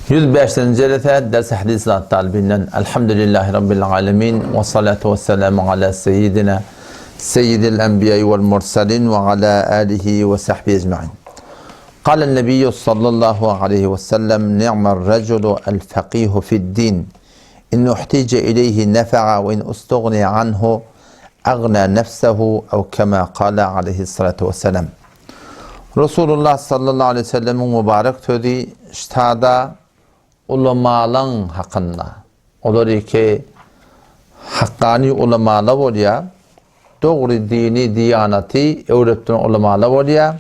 105-nji jelese Ders-i Hadis atly talibyndan Elhamdülillahi Rabbil Alemin we salatu we selamu ala seyyidina seyyidil enbiýai wal mursalin we ala alihi we sahbihi ecmain. Kâle nebiyyü sallallahu aleyhi ve sellem ni'mer raculu el fakihu fid-din. İn uhtice ileyhi nefa'a ve in ustugni anhu agna nefsehu ev kema kâle aleyhissalatu vesselam. Resulullah sallallahu aleýhi we sellemiň mübarek sözi ştada ulamalaň hakynda. Olar iki hakkani ulamala bolýar. Dogry dini, diýanaty öwretdiren ulamala bolýar.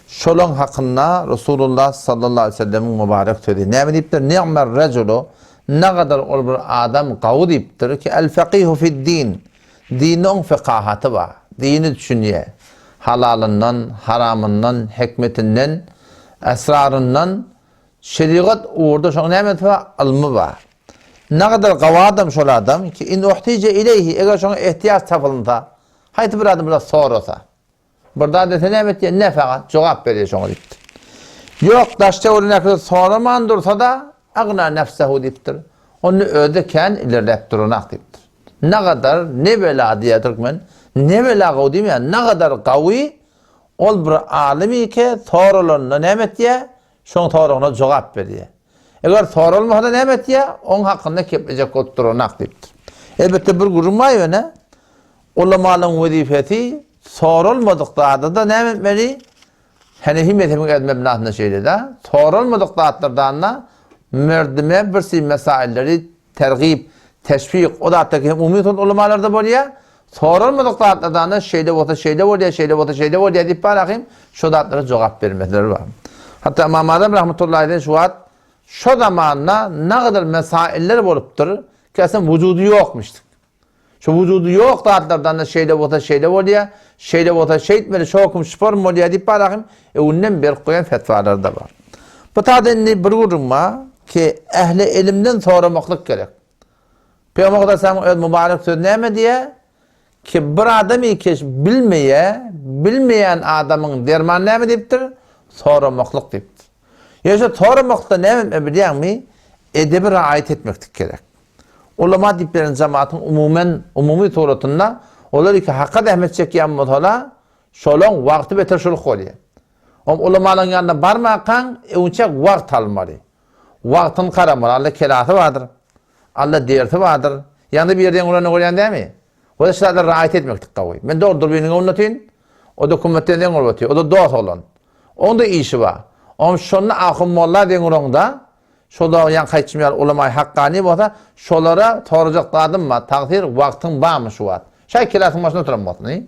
Şolaň hakynda Resulullah sallallahu aleýhi we sellemiň mübarek sözi. Näme diýipdir? Ni'mer rejulu Nagadar ol bir adam gawy diýipdir ki, el-fekihu fid-din. Dinde oň fekahaty bar. Dini düşünýär. Halalyndan, haramyndan, hikmetinden, esraryndan, şerigat ugurda şoň nämesi bar? Ylmy bar. Nagadar gawy adam şol adam ki, in uhtije ileýhi, eger şoňa ehtiýaç tapylynsa, haýsy bir adam bir zat sorasa, Bir zat dese näme etýär? Nefegat, jogap berýär şoňa diýipdir. Ýok, daş-töweregindäkiler soraman dursa-da, agna nefsehu diýipdir. Onda özi-de kän ilerläp duranak diýipdir. Nagadar, ne bela diýýär türkmen. Ne bela gowy diýmeýär, nagadar gawy ol bir alym ike soralanda näme etýär? Şoň soragyna jogap berýär. Eger soralmasa-da näme etýär? Oň hakynda keplejek bolup duranak diýipdir. Elbetde bir gürrüň bar ýöne, Ulamalaryň wezipesi soralmadyk zada-da näme etmeli? Henefi mezhebiň öz mebnasynda şeýle-de, soralmadyk zatlardan-da merdime bir sim mesailleri tergip, teşwik, o zatlar hem umumy usul ulamalarda bolýar. Soralmadyk zatlardan-da şeýle bolsa şeýle bolýar, şeýle bolsa şeýle bolýar diýip barahym şo zatlara jogap bermesleri bar. Hatda Ymam Azam rahmetullahi aleýh şu wagt şo zamanda nagadar mesailler bolupdyr, ki aslynda wujudy ýokmuşdyk. Şu wujudy ýok zatlardan-da şeýle bolsa şeýle bolýar, şeýle bolsa şeýtmeli, şo höküm şu form bolýar diýip barahym öňünden berip goýan fetwalary-da bar. Bu taýda indi bir gürrüň bar ki, ähli ilimden soramaklyk gerek. Pygamber Aleyhisselamyň öz mübarek sözi näme diýýär? Ki bir adam ki bilmeýär, bilmeýän adamyň dermany näme diýipdir? Soramaklyk diýipdir. Ýöne şu soramakda näme bilýäňmi? Edebi raýat etmeklik gerek. Ulama diýip beren jematyň umumen, umumy suratynda olar iki haka zähmet çekýän bolsalar, şolaň wagty beter şuluk bolýar. Oň ulamalaryň ýanyna barmakaň öňçä wagt almaly. Wagtyny garamaly. Alla kelasy bardyr. Alla dersi bardyr. Ýaňy bir ýerde uranyny görýän dämi? Oda şu zatlara raýat etmeklik gowy. Men dogry durbiniň öňünde otyryn. O-da kümmetden deň bolup otyr. O-da dost oglan. Oň-da işi bar. Oň şonda ahun molla deň uraňda, Şo dagy ýaňky aýtşym ýaly ulamaýy hakgany bolsa, şolara sorajak zadym bar, tagsyr, wagtyň barmy şu wagt? Şaýt kilasyň başynda oturan bolsun, i?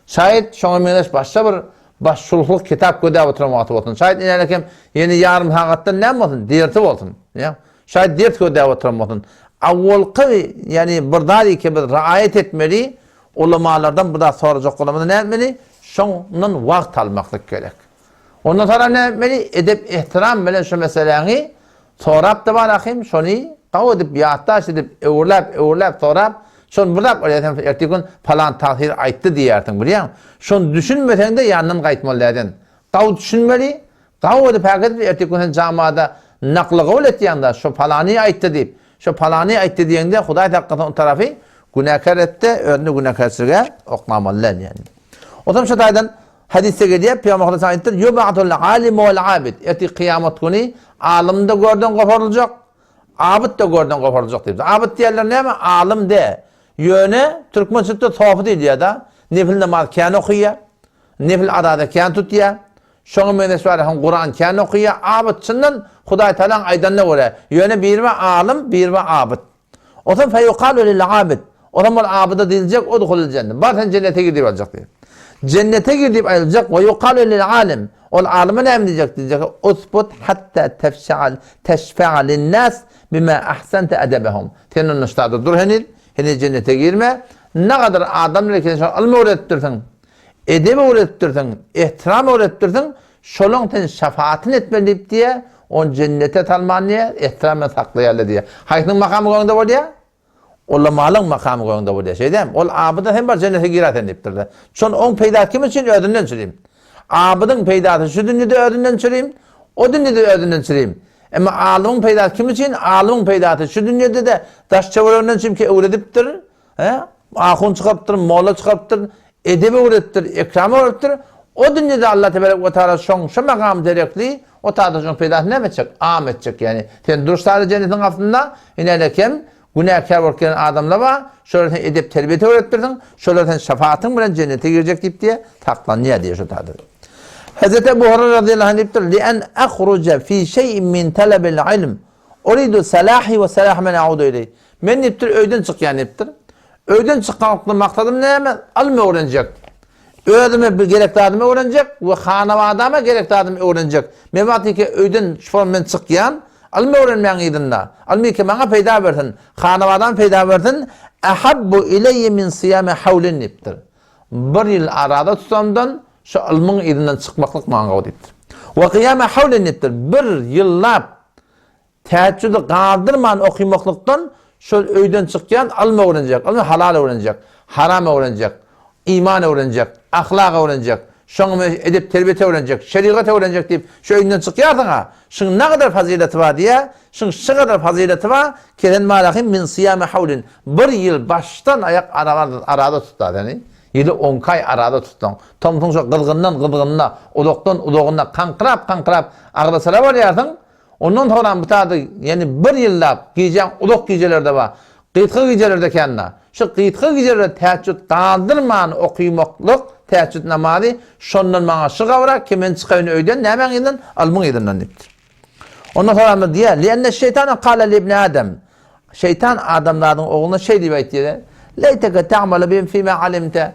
Şaýt şoňa meňzeş başga bir baş şulhlyk kitap gözläp oturan wagty bolsun. Şaýt inälekem ýene ýarym sagatdan näme bolsun, dersi bolsun. Ýa? Şaýt ders gözläp oturan bolsun. Awwalky, ýagny bir zat iki biz raýat etmeli, ulamalardan bir zat sorajak bolamyzda näme etmeli? Şoňdan wagt almaklyk gerek. Ondan soňra näme etmeli? Edep-ehtiram bilen şu meseläňi sorap-da bar ahym, şony gawy edip ýatdaş edip, öwürläp-öwürläp sorap, şony bir zat bolýar, sen ertir gün palan tagsyr aýtdy diýersiň, bilýäňmi? Şony düşünmeseň-de ýanyndan gaýtmaly däl. Gawy düşünmeli, gawy edip häk edip ertir gün sen jamada nakly gabul etýäň-de, şu palany aýtdy diýip, şu palany aýtdy diýeňde Hudaý saklasyn o tarapy günäkär etde, özüni günäkärçilige oklamaly däl ýaly. Otam şu taýdan Hadysda gelýär, Pygamber Hudaý aýdypdyr, Ýub'atul alimu wal abid. Ertir kyýamat güni alym-da görden goparyljak, abyt-da görden goparyljak diýipdir. Abyt diýenler näme? Alym dä. Ýöne türkmençilikde sopy diýilýär-de. Nefil namaz kän okaýar. Nefil araza kän tutýar. Şoňa meňzeş bar hem Kuran kän okaýar. Abyt çyndan Hudaý Tagalaň aýdanyna görä. Ýöne biri bar alym, biri bar abyt. Onsoň feýukalu lil abid. Onsoň ol abyda diýiljek, udhulil jenne. Bar sen jennete gir diýip aýdyljak diýip. Jennete gir diýip aýdyljak, we ýukalu lil alim. Ol alyma näme diýjek diýjek, usbut hatta tefşe'al teşfe'a linnas bima ahsente edebehum. Sen onda ştada dur heniz, heniz jennete girme. Nagadar adamlar eken şol ylmy öwredipdirsiň. Edep öwredipdirsiň, ehtiram öwredipdirsiň, şolaň sen şefaatyny etmeli diýip diýýär, ony jennete salman diýýär, ehtiram bilen saklaýarlar diýýär. Haýsynyň makamy göňde bolýar? Ulamalyň makamy göňde bolýar. Şeý dälmi? Ol abyda sen bar jennete girer sen diýipdirler. Şon oň peýdasy kim üçin? Özünden çürim. Abydyň peýdasy şu dünýede özünden çürim, o dünýede özünden çürim. Emma alymyň peýdasy kim üçin? Alymyň peýdasy şu dünýede-de daş töwereginden çünki öwredipdir, he? Ahun çykarypdyr, molla çykarypdyr, edep öwredipdir, ekram öwredipdir. O dünýede Allah tebarek we taala şoň şo makam derekli o taýda şoň peýdasyny näme etjek? Am etjek ýani. Sen duruş taýda jennetiň astynda, ine kem günäkär bolup gelen adamlar bar, şolara sen edep terbiýet öwredipdirsiň, şolar sen şefatyň bilen jennete girjek diýip diýe saklanýar diýe şo taýda. Hazreti Ebu Hurayra radiyallahu anh diýipdir, "Li-en ahruja fi şey'in min talabil ilm, uridu salahi we salah men a'udu ileyh." Men diýipdir, öýden çykýan diýipdir. Öýden çykmaklykdan maksadym näme? Ylym öwrenjek. Özüme bir gerek zadymy öwrenjek we hanabadama gerek zadymy öwrenjek. Men wagtyky öýden şu men çykýan, ylym öwrenmäň yzynda. Ylmy ki maňa peýda bersin, hanabadama peýda bersin. Ahabbu ileýe min siýami hawlin diýipdir. Bir ýyl arada tutamdan şu ylmyň yzyndan çykmaklyk maňa gowy diýipdir. We gyýama hawlin diýipdir. Bir ýyllap Täheçjüdi galdyrman okymaklykdan şol öýden çykýan ylym öwrenjek, ylmy halal öwrenjek, haram öwrenjek, iman öwrenjek, ahlak öwrenjek, şoň bilen edep-terbiýet öwrenjek, şerigat öwrenjek diýip şu öýünden çykýarsyň-a, şuň nagadar fazyleti bar diýýär, şuň şygadar fazyleti bar, kesen malahim min syýami hawlin, bir ýyl başdan aýak araza tutsa seni, ýyly onki aý araza tutsaň, tomsuň şo gyzgyndan gyzgynyna, uzakdan uzagyna kaňkyrap-kaňkyrap agzaçara bolýarsyň, Ondan soňram bu taýda ýene bir ýyllap gijäň uzak gijeleri-de bar. Gysga gijeler-de kän-de. Şu gysga gijelerde tähejjüt galdyrman okymaklyk, tähejjüt namazy, şondan maňa şu gabra ki men çykaýyn öýden, nämäň yzyndan? Ylmyň yzyndan diýipdir. Ondan soňram diýýär, Li'enneş-şeýtana kale li-ibni Adam. Şeýtan adamzadyň ogluna şeý diýip aýtýar, Leýteke ta'malu bim fima alimte.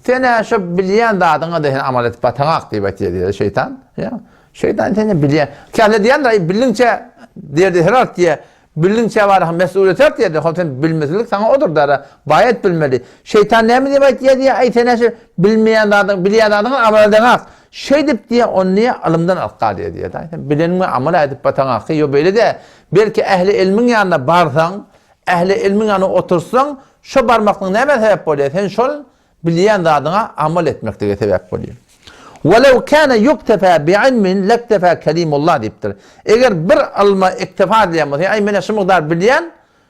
Sen-ä şo bilýän zadyňa-da sen amal edip bataňak diýip aýtýar diýýär şeýtan. Ýa, şeýtan seni bilýär. Käte diýendir, aý bildiňçe derdi her art diýýär. Bildiňçe bar mesuliýet art diýýär. Hop sen bilmesizlik saňa odur dara. Baýat bilmeli. Şeýtan näme diýip aýtýar diýýär, aý sen-ä şo bilmeýän zadyň, bilýän zadyňa amal edeňak. Şeýdip diýýär, ony diýýär, ylymdan alyp galýar diýýär. Sen bileniňe amal edip bataňak. Ýo beýle-de. Belki ähli ilmiň ýanyna barsaň, ähli ilmiň ýanyna otursaň, şo barmaklyk nämä sebäp bolýar? Sen şol bilýän zadyňa amal etmeklige sebäp bolýar. Welew kana yuktefa bi'ilmin lektefa kelimullah diýipdir. Eger bir ylma iktifa edilýän bolsa, aý men-ä şu mukdar bilýän,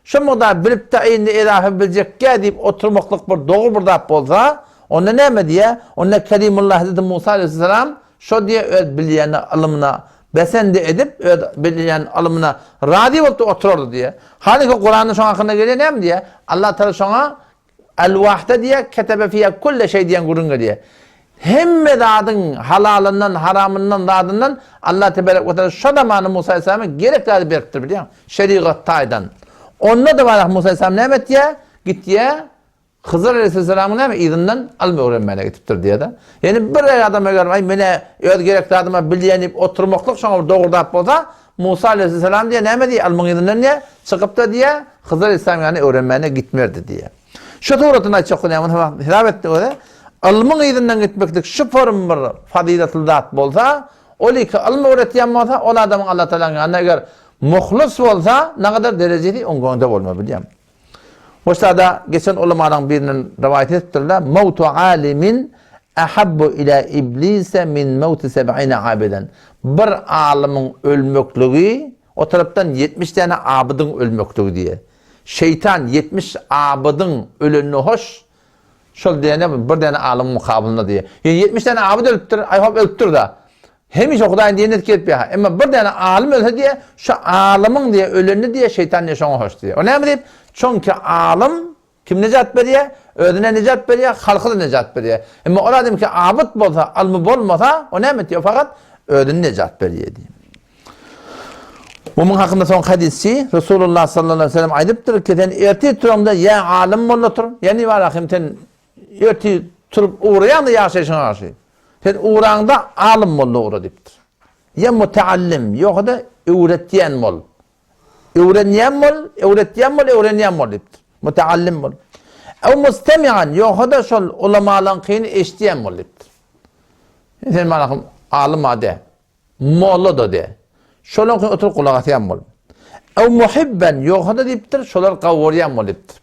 şu mukdar bilip-de indi edafa biljekgä diýip oturmaklyk bir dogry bir zat bolsa, onda näme diýýär? Onda Kelimullah Hezreti Musa aleýhissalam Şo diýe öz bilýän ylymyna besende edip, öz bilýän ylymyna razy bolup oturardy diýe. Halyky Kuranda şoň hakynda gelýär näme diýe? Allah Taala şoňa Elwahda diýe, ketebe fiýa kulle şeý diýen gürrüň gelýär. Hemme zadyň halalyndan, haramyndan, zadyndan Allah tebarek we taala şo zamanda Musa aleyhissalama gerek zady beripdir bilýäň, şerigat taýdan. Onda-da barak Musa aleyhissalam näme etýär? Gitýär, Hyzyr aleýhissalamyň näme yzyndan ylym öwrenmäne gitipdir diýýär-de. Ýani bir adam eger aý men-ä öz gerek zadyma bilýän diýip oturmaklyk şoňa bir dogry zat bolsa, Musa aleýhissalam diýýär näme diýýär ylmyň yzyndan diýýär, çykyp-da diýýär, Hyzyr aleýhissalam ýanyna öwrenmäne gitmerdi diýýär. Şu suratyny aýtjak bolýan muny hesap etdik özi. Ylmyň yzyndan gitmeklik şu form bir fazyletli zat bolsa, ol iki ylym öwretýän bolsa, ol adamyň Allah Taalaň ýanynda eger muhlys bolsa, nagadar derejesi oňňonda bolmaz bilýän. Hoşada geçen ulamalaryň birinden rowaýat edipdirler, Mawtu alimin ahabbu ila iblise min mawti seb'ine abiden. Bir alymyň ölmekligi, o tarapdan 70 däne abydyň ölmekligi diýýär. Şeýtan 70 abydyň ölenine hoş, şol däne bir däne alymyň mukabylynda diýýär. Ýöne 70 däne abyt ölüpdir, aý hop ölüpdir-da. Hemişe Hudaýyň diýenini edip gelip ýa. Emma bir däne alym ölse diýe, şu alymyň diýe ölenini diýe şeýtan diýe şoňa hoş diýe. O näme diýip? Çünki alym kim nejat berýä? Özüne nejat berýä, halka-da nejat berýä. Emma ol adam ki abyt bolsa, ylmy bolmasa, o näme etýär? O fakat özüne nejat berýär diýe. Bu muň hakynda soňky hadysçy Resulullah sallallahu aleyhi ve sellem aýdypdyr ki, sen ertir turaňda ýa alym bol otur, ýani barahym sen Ertir turup ugraýaň-da ýaşaýşyňa garşy. Sen ugraňda alym bol-da ugra diýipdir. Ýa muteallim, ýogsa-da öwretýän bol. Öwrenýän bol, öwretýän bol, öwrenýän bol diýipdir. Muteallim bol. Ew mustemian, ýogsa-da şol ulamalaryňkyny eşidýän bol diýipdir. Sen malakym alym-a dä. Molla-da dä. Şolaňky oturyp gulak asýan bol. Ew muhibben, ýogsa-da diýipdir, şolar gawy görýän bol diýipdir.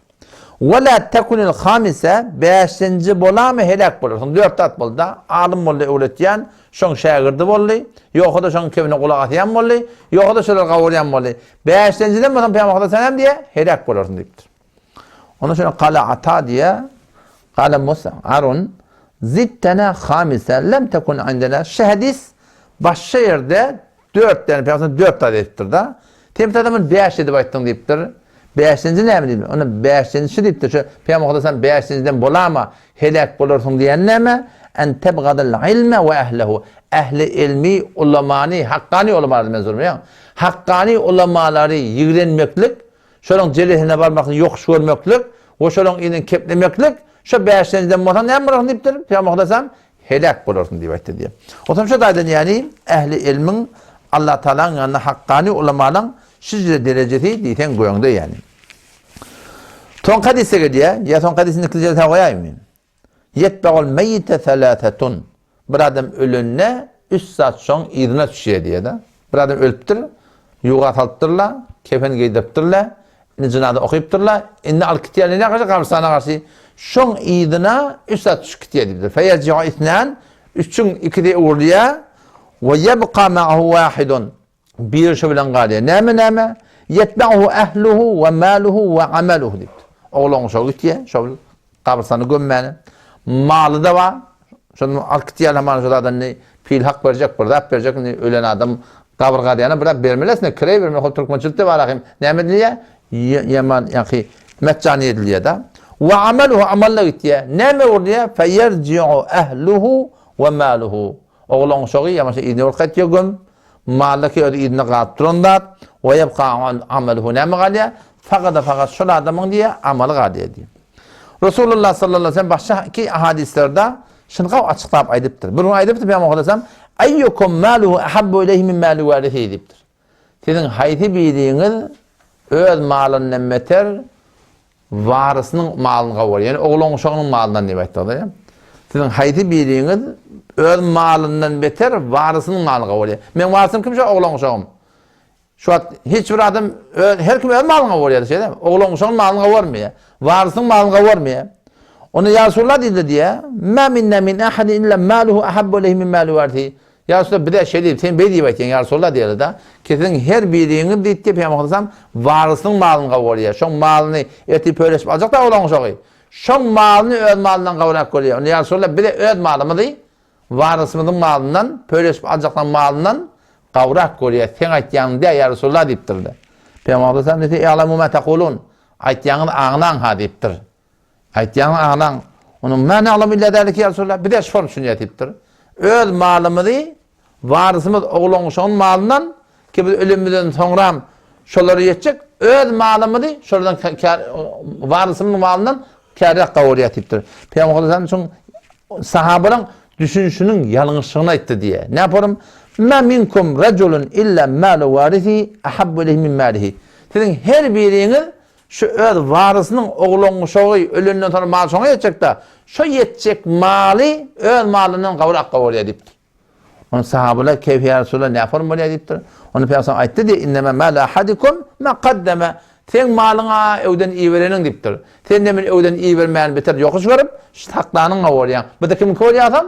Ve la tekunil hamise, bäşinji bolamy heläk bolarsyň. Dört zat boldy-da, alym boldy öwretýän, şoň şägirdi boldy, ýogsa-da şoň kebine gulak asýan boldy, ýogsa-da şolar gawurýan boldy. Bäşinjiden bolsaň Pygamber Hudaý diýýär, heläk bolarsyň diýipdir. Ondan soň Kala Ata diýýär, Kala Musa, Arun, zittena hamise lem tekun indena. Şu hadis başga ýerde dört ýani Pygamber dört zat edipdir-da. Sen bir adamyny bäş edip aýtdyň diýipdir. Bäşinji näme diýipdir? Onda bäşinji şu diýipdir. Şu Pygamber Hudaý bäşinjiden bolama, heläk bolarsyň diýen näme? En tebgadal ilme we ehlehu. Ähli ilmi, ulamany, hakkany ulamalary men sormaýan. Hakkany ulamalary ýigrenmeklik Şolaň jelesine barmaklyk, ýokuş görmeklik we şolaň yzyny keplemeklik, şo bäşdenjiden bolsaň näme bolarsyň diýipdir, Pygamber Aleyhisselam, heläk bolarsyň diýip aýtdy diýýär. Otam şo taýdan ýagny ähli ilmiň Allah Tagalaň ýanynda hakkany ulamalaň şije derejesi diýseň göňde ýagny. Soňky hadysda gelýär, ýa soňky hadysyny ikinji jelsa goýaýynmy? Ýetbegul meýite selasetun. Bir adam ölende üç zat şoň yzyna düşýär diýýär-de. Bir adam ölüpdir, ýuga salypdyrlar, kefen geýdiripdirler, indi jynaza okypdyrlar, indi alyp gitýärler nä garşy? Gabrystana garşy. Şoň yzyna üç zat düşüp gitýär diýipdir. Feýerji'u isnan, üçüň ikisi öwrülýär, we ýebka ma'ahu wahidun. Biri şo bilen galýar. Näme näme? Ýetba'uhu ehluhu we maluhu we amaluhu diýipdir. Oglan şo gitýär, şo bilen gabrystana gömmäne. Maly-da bar. Şony alyp gitýärler maly şo zadan indi pil hak berjek, bir zat berjek indi ölen adam gabyr gazýana bir zat bermeli aslynda kireý bermeli. Hol türkmençilikde bar ahym. Näme edilýär? Ýaman ýaňky metjany edilýär-de. We amaluhu amalyna gitýär. Näme bolýar? Feýerji'u ehluhu we maluhu. Oglan şogy ýamaşa yzyna bolup gaýtýar göm. Maldaky özi yzynda galyp duran zat, we ýebka amaluhu näme galýar? Fagada-fagat şol adamyň diýýär, amaly galýar diýýär. Resulullah sallallahu aleyhi ve sellem başga ki hadyslarda şuny gawy açyklap aýdypdyr. Bir gün aýdypdyr Pygamber aleyhisselam, Eýýukum maluhu ahabbu ileýhi min mali warihi diýipdir. Siziň haýsy biriňiz öz malyndan beter Warysynyň malyny gawar, ýagny oglan-uşagynyň malyndan diýip aýtdy-da. Siziň haýsy biriňiz öz malyndan beter warysynyň malyny gawarýar? Meň warysym kim şo oglan-uşagym. Şu wagt hiç bir adam öz her kim öz malyny gawarýar şeýdemi? Oglan-uşagyň malyny gawarmaýar. Warysynyň malyny gawarmaýar. Onda ýa Resulallah diýdi diýýär, Ma minna min ahadin illa maluhu ahabbu ileýhi min mali warisihi. Ýa Resulallah bize şeý diýip, sen beý diýip aýtýaň, ýa Resulallah diýeli-de, ki siziň her biriňiz diýipdi Pygamber Aleyhisselam, warysynyň malyny gawurýar. Şoň malyny ertir pöleşip aljak-da oglan uşagy. Şoň malyny öz malyndan gawrak görýär. Onda ýa Resulallah bize öz malymyzy warysymyzyň malyndan, pöleşip aljaklaryň malyndan gawrak görýär. Seň aýtýanyň däl, ýa Resulallah diýipdir-de. Pygamber Aleyhisselam diýdi, I'lamu ma tekulun. Aýtýanyňyzy aňlaň-ha diýipdir. Aýtýaňy aňlaň. Onuň mä na'lamu illa zalike ýa Resulallah, biz-ä şony düşünýäs diýipdir. Öz malymyzy warysymyz oglan-uşagyň malyndan, ki biz ölenimizden soňram şolara ýetjek, öz malymyzy şolardan warysymyzyň malyndan kärräk gowurýas diýipdir. Pygamber sallallahu aleyhi ve sellem sahabalaryň düşünişiniň ýalňyşlygyny aýtdy diýýär. Näme Mä minkum rajulun illa malu warisi ahabbu ileýhi min malihi. Siziň her biriňiz Şu öz warysynyň oglan-uşagy ölenden soňra mal şoňa ýetjek-dä. Şo ýetjek maly öz malyndan gowrak gowurýar diýipdir. Onda sahabalar, Keýfe ýa Resulallah, näform bolýar diýipdir. Onda Pygamber aýtdy diýip, Innema malu ahadikum ma kaddama. Seň malyň-a öwden ibereniň diýipdir. Sen de men öwden ibermäni beter ýokuş görüp, şu saklanyňa bolýaň. Bu-da kimiňki bolýar soň?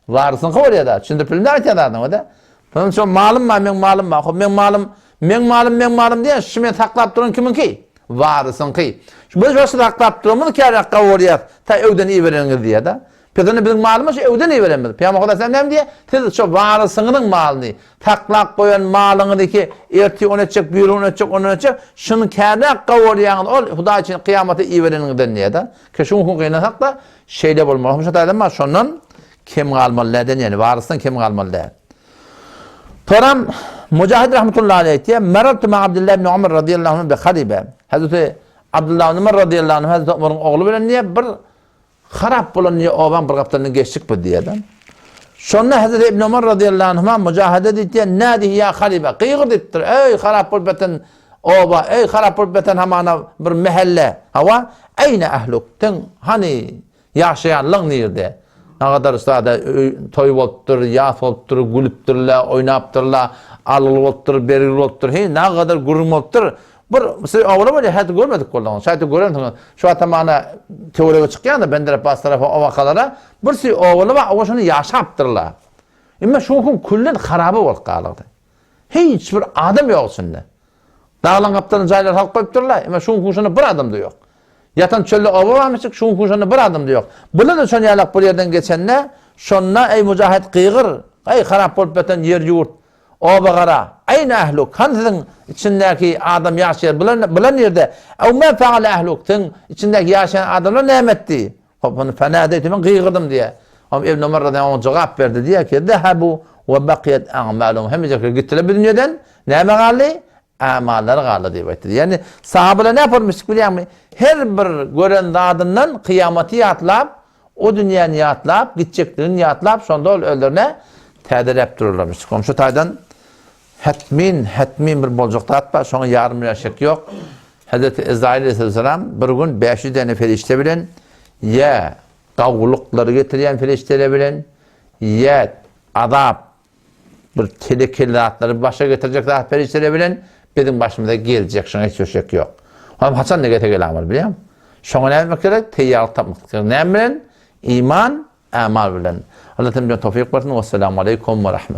Warysyňky bolýar-da. Düşündirip bildim-dä aýtýan zadyňy-da. Şonuň üçin malym bar, meň malym bar. Hop, meň malym, meň malym, meň malym diýýän, şu men saklap duran kimiňki? Warysyňky. Şu biz şu saklap duranymyz käräk gowurýas, ta öwden ibereniňiz diýýär-de. Biz onda biziň malymyz şu öwden iberenimiz. Pygamber Hudaý näme diýýär? Siz şu warysyňyzyň malyny, saklap goýan malyňyzy ki, ertir ony etjek, biri ony etjek, ony etjek, şuny käräk gowurýaňyz, ol Hudaý üçin kyýamata ibereniňizden diýýär-de. Ki şu gün gynasak-da, şeýle bolmaly. Şu taýdan bar, şondan kem galmaly däl, ýagny warysdan kem galmaly däl. Soram Mujahid rahmetullahi aleyh aýtýar, Marartu ma Abdullah ibn Umar radiyallahu anhu bi Haribe. Hazreti Abdullah ibn Umar radiyallahu anhu Hazreti Umaryň ogly bilen diýýär, bir harap bolan diýýär, obaň bir gapdalyndan geçdik biz diýýär. Şonda Hazreti Ibn Umar radiyallahu anhu Mujahide diýýär, Nadihi ýa Haribe, gygyr diýipdir. Eý harap bolup ýatan oba, eý harap bolup ýatan hamana bir mähelle. Hawa, eýne ahluk? Sen hany Ýaşaýanlaň nirde? Nagadar sada toý bolupdyr, ýas bolupdyr, gülüpdirler, oýnapdyrlar, algyly bolupdyr, bergili bolupdyr, heý, nagadar gürrüň bolupdyr. Bir siz owaly bolýar, häzir görmedik bolduňyz. Şaýda görensiňiz. Şu wagtam mana töwerege çykýan-da Bender Abbas tarapa o wakalara bir si owaly bar, owa şonda ýaşapdyrlar. Emma şu gün küllen haraba bolup galdy. Hiç bir adam ýok içinde. Daglaň gapdalyna jaýlar salyp goýupdyrlar, emma şu gün şonda bir adam-da ýok. Ýatan çölde oba barmyşyk, şu gün şonda bir adam-da ýok. Bular-da şon ýalak bir ýerden geçende, şonda eý mujahid gygyr, eý harap bolup ýatan ýer-ýurt, oba gara, eýne ähluk, hany siziň içindäki adam ýaşaýar, bular, bular nirde? Ew ma faale ähluk, siziň içindäki ýaşaýan adamlar näme etdi? Hop, ony fenädeýtu, men gygyrdym diýýär. Hop, Ibn Omar radiyallahu anh oňa jogap berdi, diýýär ki, Zehebu we bakyýet a'maluhum. Hemmejekler gitdiler bu dünýeden, näme galdy? Amallary galdy diýip aýtdy. Ýagny sahabalar näme bolmuşdyk bilýäňmi? Her bir gören zadyndan kyýamaty ýatlap, o dünýäni ýatlap, gitjekdigini ýatlap, şonda ol özlerine täzeläp durarlarmyş. Şu taýdan Hetmin, hetmin bir boljak zat bar, şoňa ýarym bilen şek ýok. Hezreti Ezraýyl aleyhisselam bir gün 500 däne perişde bilen ýa gawulyklary getirýän perişdeler bilen ýa azap bir telekeli zatlary başa getirjek zat perişdeler bilen biziň başymyza geljek, şoňa hiç bir şek ýok. Olam haçan-da gelse gelen bol, bilýäňmi? Şoňa näme etmek gerek? Teýýarlyk tapmak gerek. Näme bilen? Iman, amal bilen. Allah tebrik towfik bersin. Wessalamu aleýkum we rahmet.